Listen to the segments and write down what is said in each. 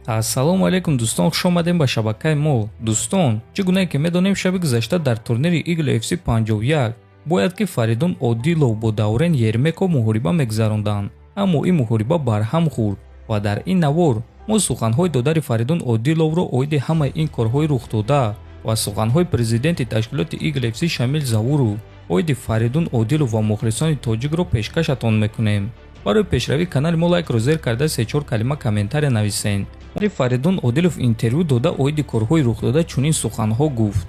Ассалому алайкум, дӯстон, хуш омадем ба шабакаи мо. Дӯстон, чӣ гунае ки медонем, шаби гузашта дар турнири Eagle FC 51 бояд ки Фаридун Одилов бо Даврен Ермеков муҳориба мегузаронданд, аммо ин муҳориба барҳам хӯрд. Ва дар ин навор мо суханҳои додари Фаридун Одиловро оиди ҳамаи ин корҳои рухдода ва суханҳои президенти ташкилоти Eagle FC Шамил Завуров оиди Фаридун Одилов ва мухлисони тоҷикро пешкашатон мекунем. Барои пешравии канали мо лайкро зер карда, се-чор калима комментария нависен. Фаридун Одилов интервю дода, оиди корҳои рухдода чунин суханҳо гуфт: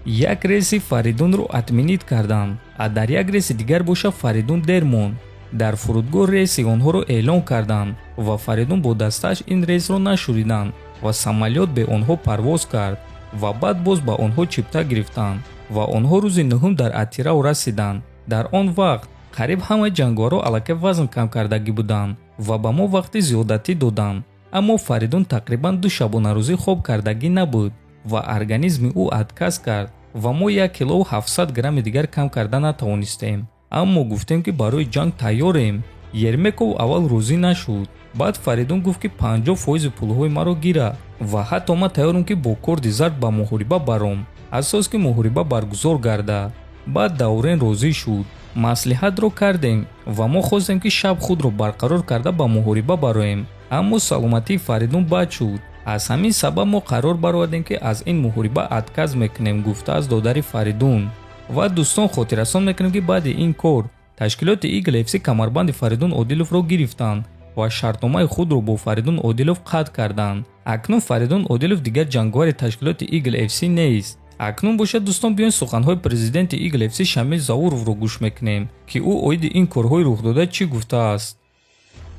«Як рейси Фаридунро отменить карданд, а дар як рейси дигар боша, Фаридун дер монд. Дар фурудгоҳ рейси онҳоро эълон карданд ва Фаридун бо дастааш ин рейсро нашуриданд ва самолёт бе онҳо парвоз кард. Ва баъд боз ба онҳо чипта гирифтанд ва онҳо рӯзи нуҳум дар Атирау расиданд. Дар он вақт қариб ҳамаи ҷанговарҳо аллакай вазн кам кардагӣ буданд ва ба мо вақти зиёдатӣ доданд. Аммо Фаридун тақрибан 2 шабонарӯзӣ хоб кардагӣ набуд ва организми ӯ отказ кард ва мо 1 килову 700 грамми дигар кам карда натавонистем, аммо гуфтем, ки барои ҷанг тайёрем. Ермеков аввал розӣ нашуд. Баъд Фаридун гуфт, ки 50 фоизи пулҳои маро гира ва ҳатто ман тайёрам, ки бо корди зард ба муҳориба баром, асос ки муҳориба баргузор гарда. Баъд Даврен розӣ шуд. Маслиҳатро кардем ва мо хостем, ки шаб худро барқарор карда ба муҳориба бароем, аммо саломатии Фаридун бад шуд. Аз ҳамин сабаб мо қарор баровардем, ки аз ин муҳориба отказ мекунем», гуфтааст додари Фаридун. Ва дӯстон, хотиррасон мекунем, ки баъди ин кор ташкилоти Eagle FC камарбанди Фаридун Одиловро гирифтанд ва шартномаи худро бо Фаридун Одилов қатъ карданд. Акнун Фаридун Одилов дигар ҷанговари ташкилоти Eagle FC нест. Акнун бошад, дӯстон, биёед, суханҳои президенти Eagle FC Шамил Завуровро гӯш мекунем, ки ӯ оиди ин корҳои рухдода чӣ гуфтааст.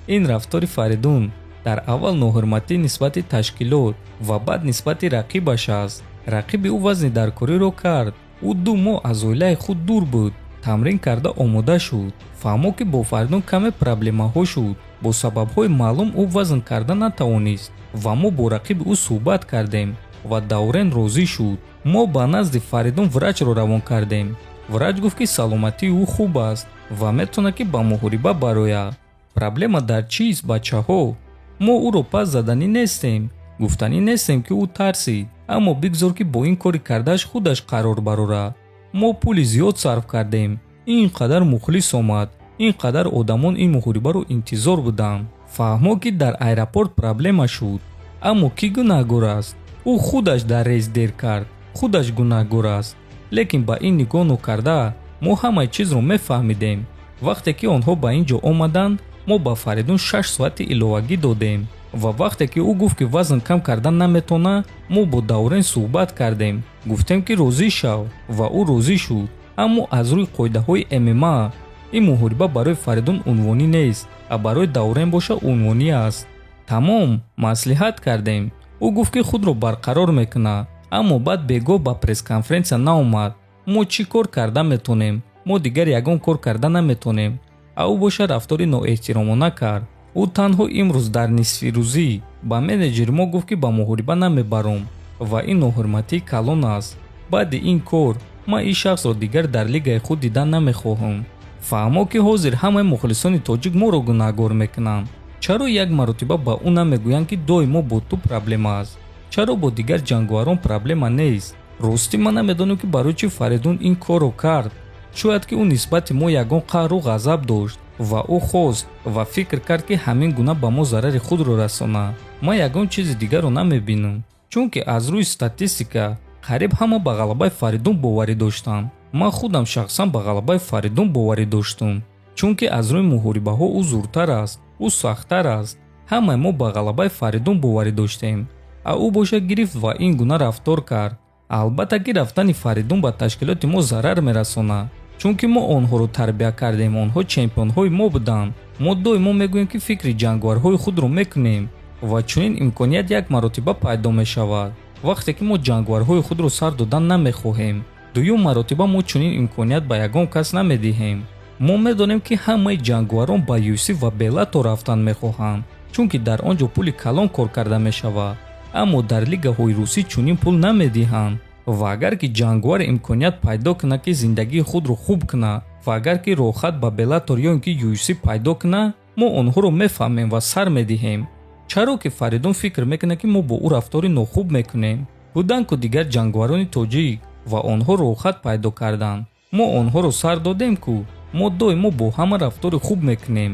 «Ин рафтори Фаридун дар аввал ноҳурматӣ нисбати ташкилот ва баъд нисбати рақибаш аст. Рақиби ӯ вазни даркориро кард. Ӯ 2 моҳ аз оилаи худ дур буд, тамрин карда омода шуд. Фаҳмо, ки бо Фаридун каме проблемаҳо шуд. Бо сабабҳои маълум ӯ вазн карда натавонист ва мо бо рақиби ӯ суҳбат кардем ва Даврен розӣ шуд. Мо ба назди Фаридун врачро равон кардем. Врач гуфт, ки саломатии ӯ хуб аст ва метавонад, ки ба муҳориба барояд. Проблема дар чист, бачаҳо? Мо ӯро пас заданӣ нестем, гуфтанӣ нестем, ки ӯ тарсид, аммо бигзор, ки бо ин кори кардааш худаш қарор барорад. Мо пули зиёд сарф кардем, ин қадар мухлис омад, ин қадар одамон ин муҳорибаро интизор буданд. Фаҳмо, ки дар аэропорт проблема шуд, аммо кӣ гунаҳгор аст? Ӯ худаш дар рейс дер кард, худаш гунаҳгор аст. Лекин ба ин нигоҳ нокарда, мо ҳамаи чизро мефаҳмидем. Вақте ки онҳо ба ин ҷо омаданд, мо ба Фаридун 6 соати иловагӣ додем ва вақте ки ӯ гуфт, ки вазн кам кардан наметавонад, мо бо Даврен суҳбат кардем, гуфтем, ки розӣ шав, ва ӯ розӣ шуд. Аммо аз рӯи қоидаҳои ММА ин муҳориба барои Фаридун унвонӣ нест, а барои Даврен боша, унвонӣ аст. Тамом, маслиҳат кардем. Ӯ гуфт, ки худро барқарор мекунад, аммо баъд бегоҳ ба пресс-конференсия наомад. Мо чӣ кор карда метавонем? Мо дигар ягон кор карда наметавонем. А ӯ боша, рафтори ноэҳтиромона кард. Ӯ танҳо имрӯз дар нисфирӯзӣ ба менеҷери мо гуфт, ки ба муҳориба намебаром, ва ин ноҳурматии калон аст. Баъди ин кор ман ин шахсро дигар дар лигаи худ дидан намехоҳам. Фаҳмо, ки ҳозир ҳамаи мухлисони тоҷик моро гунаҳгор мекунанд. Чаро як маротиба ба ӯ намегӯянд, ки доимо бо ту проблема аст? Чаро бо дигар ҷанговарон проблема нест? Ростӣ, ман намедонам, ки барои чӣ Фаридун ин корро кард. Шояд ки ӯ нисбати мо ягон қаҳру ғазаб дошт ва ӯ хост ва фикр кард, ки ҳамин гуна ба мо зарари худро расонад. Ман ягон чизи дигарро намебинам, чунки аз рӯи статистика қариб ҳама ба ғалабаи Фаридун боварӣ доштанд. Ман худам шахсан ба ғалабаи Фаридун боварӣ доштум, чунки аз рӯи муҳорибаҳо ӯ зуртар аст, ӯ сахттар аст. Ҳамаи мо ба ғалабаи Фаридун боварӣ доштем, а ӯ боша, гирифт ва ин гуна рафтор кард. Албатта, ки рафтани Фаридун ба ташкилоти мо зарар мерасонад, чунки мо онҳоро тарбия кардем, онҳо чемпионҳои мо буданд. Мо доимо мегӯем, ки фикри ҷанговарҳои худро мекунем ва чунин имконият як маротиба пайдо мешавад, вақте ки мо ҷанговарҳои худро сар додан намехоҳем. Дуюм маротиба мо чунин имконият ба ягон кас намедиҳем. Мо медонем, ки ҳамаи ҷанговарон ба UFC ва Беллатор рафтан мехоҳанд, чунки дар он ҷо пули калон кор карда мешавад, аммо дар лигаҳои русӣ чунин пул намедиҳанд. Ва агар ки ҷанговар имконият пайдо кунад, ки зиндагии худро хуб кунад, ва агар ки роҳхат ба Беллатор ё ин ки UFC пайдо кунад, мо онҳоро мефаҳмем ва сар медиҳем. Чаро ки Фаридун фикр мекунад, ки мо бо ӯ рафтори нохуб мекунем? Буданд ку дигар ҷанговарони тоҷик ва онҳо роҳат пайдо карданд. Мо онҳоро сар додем ку. Мо доимо бо ҳама рафтори хуб мекунем.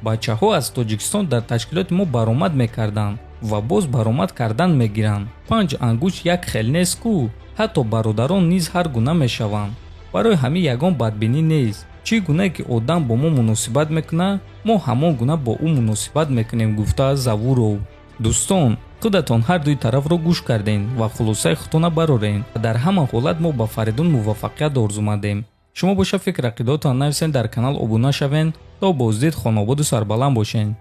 Бачаҳо аз Тоҷикистон дар ташкилоти мо баромад мекарданд ва боз баромад кардан мегиранд. Панҷ ангушт як хел нест ку, ҳатто бародарон низ ҳар гуна мешаванд. Барои ҳамин ягон бадбинӣ нест. Чӣ гунае ки одам бо мо муносибат мекунад, мо ҳамон гуна бо ӯ муносибат мекунем, гуфтааст Завуров. Дӯстон, худатон ҳар дуи тарафро гӯш кардем ва хулосаи худтона барорем. Дар ҳама ҳолат мо ба Фаридун муваффақият орзумандем. Шумо боша фикр ақидаотон нависен, дар канал обуна шавен. То боздид, хонободу сарбаланд бошен.